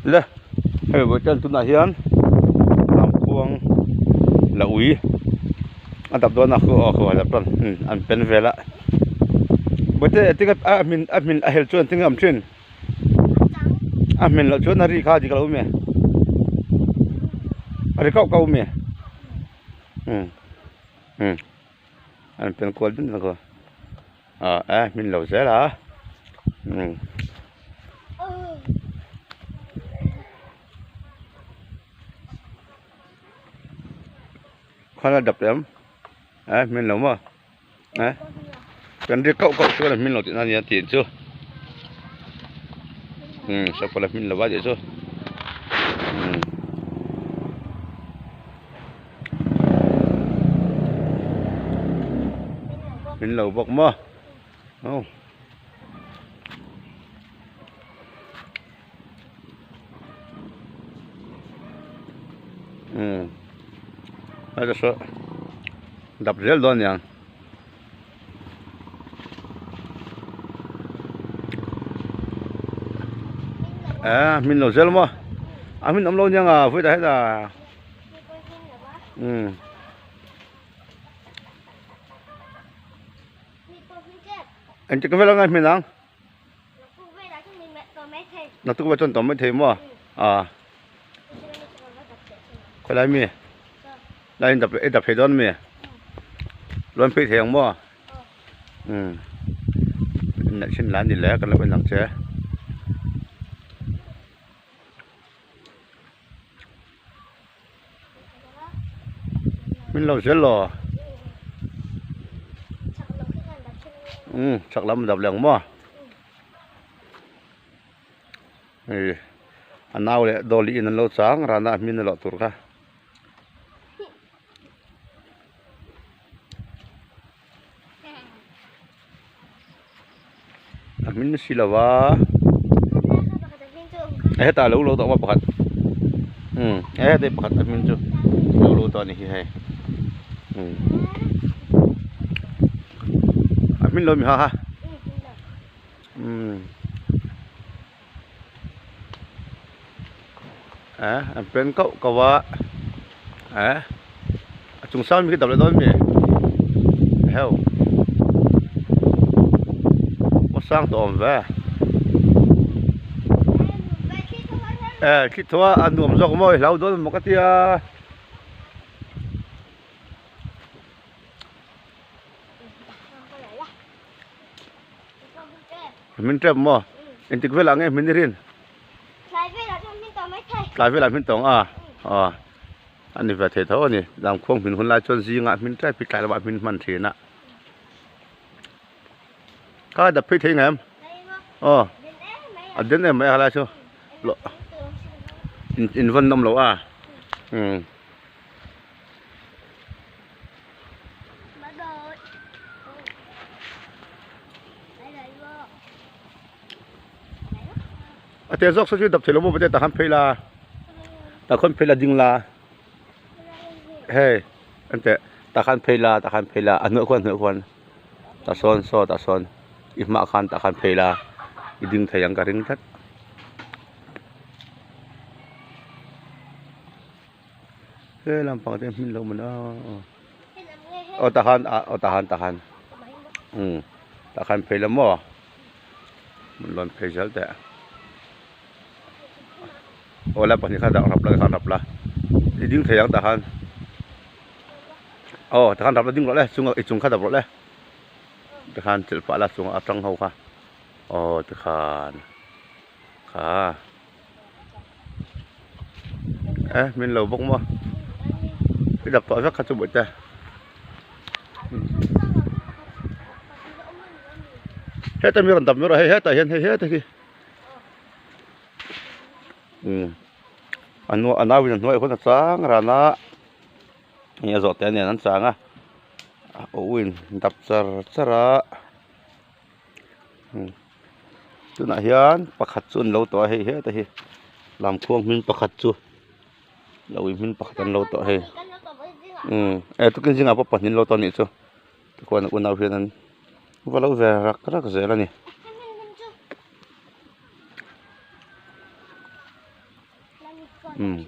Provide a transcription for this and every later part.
Le hei vawiin tunah hian lamkhuang la ui a dap dawn a khu aw khu a dap dawn an pen vel a bawihte engtin nge a hmin a hmin a hel chuan engtin nge a awm thin a hmin loh chuan a ri kha a dik lo a mi a ri kauh kauh a mi umm umm an pen kual dun dun a. Ah eh hmin lo zel a umm khawl a dap em eh hmin lo maw eh kan ri kauh kauh chuan a hmin lo tihna ania tih chu umm sakawlh a hmin lo a tih chu umm. Min lo bawk maw aw umm heta saw dap zel dawn aniang eh min lo zel maw a hmin awm lo aniang a vawiin ah hetah. Umm engtik vel anga hmin ang naktuk vel chuan tawm mai thei maw ah khawilai mi lai in dap i dap thei dawn ami lawn phei thei ang maw umm inneih chin lai a ni leh kan lo en ang che. Min lo zel lo. Umm chak lam dap leh ang maw. Hei a nau leh dawli in an lo chang rana a hmin a lawh tur kha. A hmin si lo va hetah a lo lo tawh a pakhat umm heta pakhat a hmin chu lo lo tawh a ni hi hei umm a hmin lo mi ha ha umm eh an pen kauh kauh a eh a chung sang mi khi dap leh dawn mi heuh aw sang tawh awm ve eh khi tho a a nuam zawk maw i hlau dawn maw ka tia. Hmin tep maw? Engtik velah nge hmin i rin? Tlai velah chuan hmin tawng mai thei. Tlai velah hmin tawng a? Aw. A ni ve thei tho a ni. Lamkhuang hmin hun lai chuan zingah hmin tep hi tlai lamah hmin hman thin a. Kha dap phei thei ngem? Aw. A den em mai a khalai chu. In vawn nawm lo a. Umm. A te zawk saw chu dap thei lo maw pate tah khan phei la tah khawn phei la ding la hei an teh tah khan phei la tah khan phei la a hnuai khuan hnuai khuan tah sawn saw tah sawn i hmaah khan tah khan phei la i ding thei ang ka ring tlat. He lampang te hmin lo mawn a aw tah khan ah aw tah khan tah khan umm tah khan phei la maw rawn phei zel teh aw lai pahnih kha rap la khan rap la i ding thei ang tah khan aw tah khan rap la ding rawh le chung i chung kha dap rawh le tikhan chelh pah la chung a tang ho kha aw tikhan kha. Eh min lo bawk maw i dap tawh vek kha chu bawihte heta mi rawn dap mai rawh hei hetah hian hei hetah hi umm a nu a nau in a hnuaiah khawn a chang ran a hei a zawh te nen an chang a a u in dap char char a. Tunah hian pakhat chu an lo tawh a hei heta hi lamkhuang hming pakhat chu lo in hming pakhat an lo tawh a hei umm eh tukin zingah pawh pahnih an lo tawh a nih chu tikhuan a unau hian an va lo ve rak rak zel a ni. Um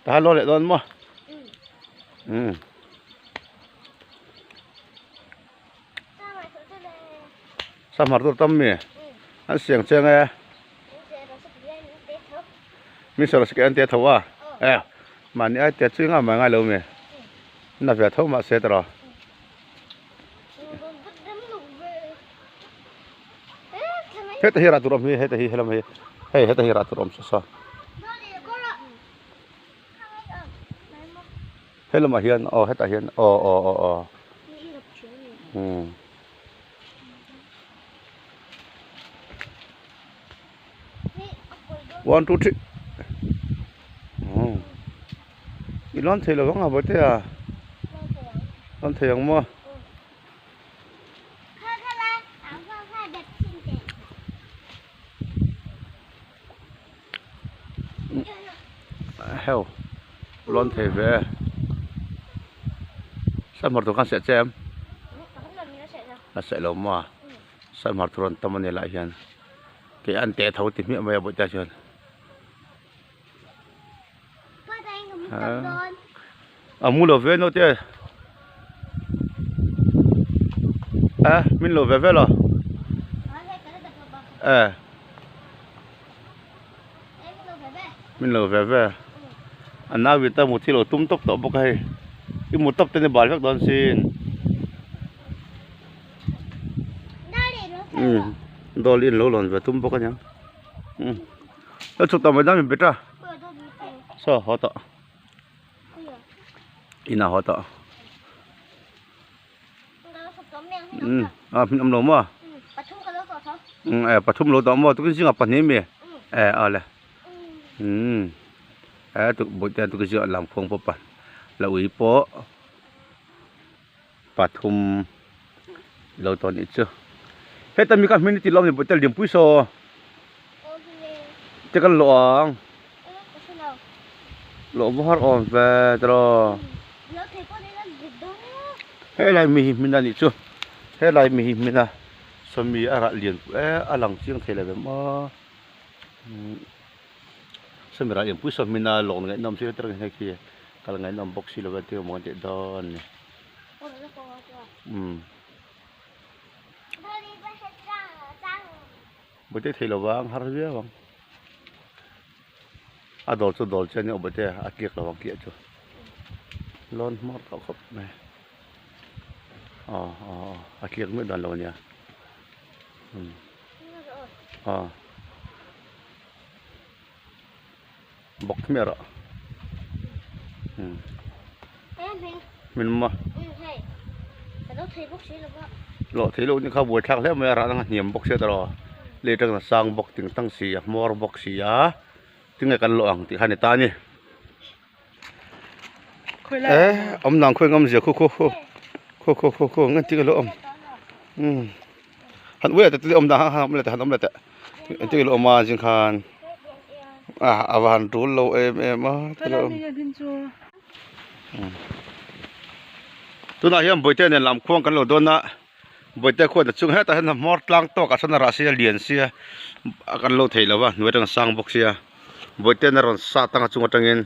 Tahan lo leh dawn maw? Um. Samhar tur tam mi? An siang chiang e. Min sawr sik an te tho a. E mahni ai te chu enga mah ngai lo mi. Na ve tho mah se tawh. Heta hi rah tur awm hi heta hi helam hi hei heta hi rah tur awm sa sa. He lamah hian aw hetah hian aw aw aw aw umm. One two three umm i lawn thei lo vang a bawihte a lawn thei ang maw. Heu lawn thei ve samhar tur khan seh che em a seh lo maw samhar tur an tam a ni lai hian kei an teh tho ti hmiah mai a bawihte ah chuan a mu lo ve naute a min lo ve vel a e min lo ve ve a nau in ta mu thil lo tum tawp tawh bawk a hei i mu tawp te ni bal vek dawn sin umm dawl in lo lawn ve tum bawk a niang umm. Ka chhuk tawh mai dawn min beta saw haw tawh inah haw tawh umm a hmin awm lo maw umm eh pathum lo tawh maw tukin zingah pahnih ami eh awle umm eh tuk bawihte tukin zingah lam khuang pawh pa la ui pawh pathum lo tawh nih chu heta mi kha hmin i ti lawm ni bawihte lianpui saw te kan lawh ang lawh va har awm ve tiraw helai mi hi hmin a nih chu helai mi hi hmin a sawmi a rah lian pui e a lang chiang thei lo ve maw sawmi rah lianpui saw hmin a lawh ngaihnawm si heti reng hei khi kal ngaihnawm bawk si lo ve tia maw an tih dawn a ni. Umm Bawihte thei lo vang har viau ang a dawl chu dawl chian nia bawihte a tliak lo ang tih chu lawn hmawr tawh khawp mai aw aw aw a tliak miah dan lo ania umm aw bawk hmiah rawh umm min maw lawh thei loh ni kha buai thlak hle mai a rah ang a hniam bawk sia tawh lei atang a sang bawk ting tang si a hmawr bawk si a tinge kan lawh ang tih kha a ni ta a ni eh awm dan khawi ngam zia khu khu khu khu khu khu khu nge tinge lawh awm umm han ui leh teh awm dan han awm leh teh han awm leh teh engtin nge lo awm a zing khan a va han tul lo em em a tunah hian bawihte nen lam khuang kan lo dawn a bawihte khuan a chung hetah hian hmawr tlang tawk ah sawn a rah sia lian sia a kan lo thei lo va hnuai atang a sang bawk sia bawihte an a rawn sat ang a chung atangin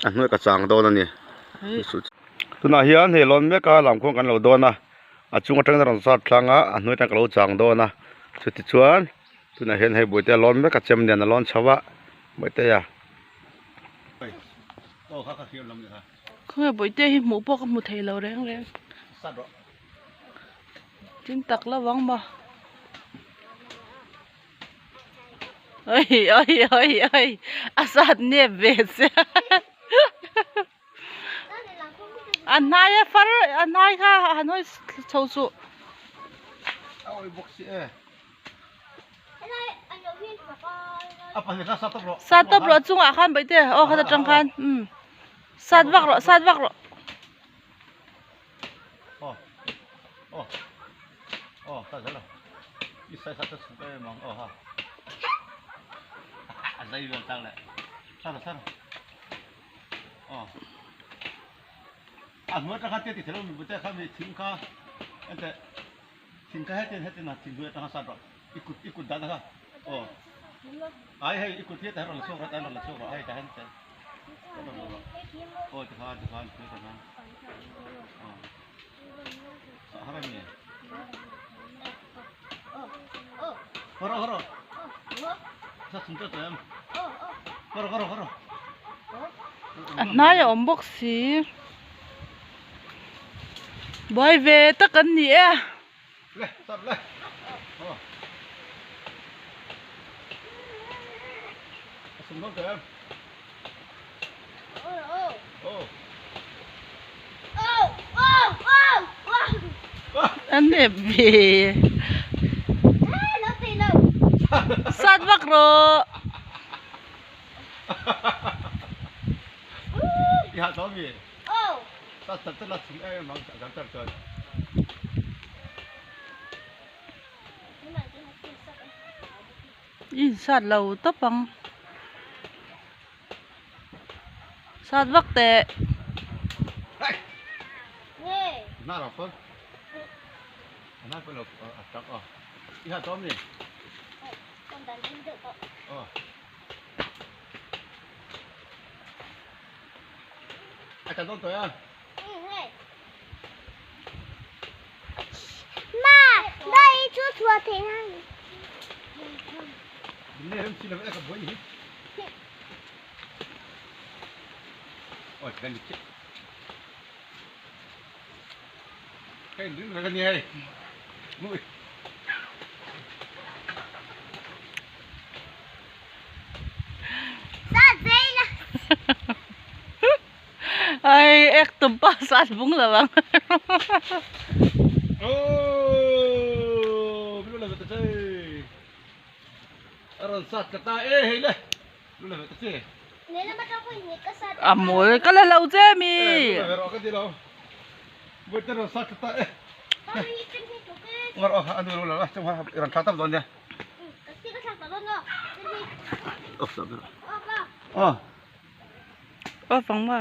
a hnuai ka chang dawn a ni tunah hian hei lawn mek a lam khuang kan lo dawn a. A chung atangin a rawn zat tlang a, a hnuai atang ka lo chang dawn a, chutichuan tunah hian hei bawihte a lawn mek a chem lian a lawn chho a bawihte a. Khawnge bawihte hi hmuh pawh ka hmu thei lo reng reng. Tin tak lo ang maw. Oi oi oi oi a sat nep ve che. A hnai a far a hnai kha a han hawi chho suh. Sat tawp rawh chungah khan baihte aw khat atang khan umm sat vak rawh sat vak rawh. A hnuai atang khan te ti thei lo mi bute kha mi thing kha ente thing kha heti heti na thing hnuai atang kha sat rawh i kut i kut dan kha aw. Ai hei i kut hi ta rawn la chhuak rawh ta rawn la chhuak rawh hei ta hian ta rawn la rawh. Aw tikhan tikhan khi tikhan. Aw. Har ami. Horo horo. Sa sum ta em. Horo horo horo. A hnai a awm bawk si. Buai ve tak an ni e. Le sap le. Aw. A sum dawn tawh em? A nep ve. Sat vak rawh. I insat lo tawp ang. Sat vak teh. Ai ek tum pa sat bung lo ang. A mawl ka la lo che mi. Aw pang ma.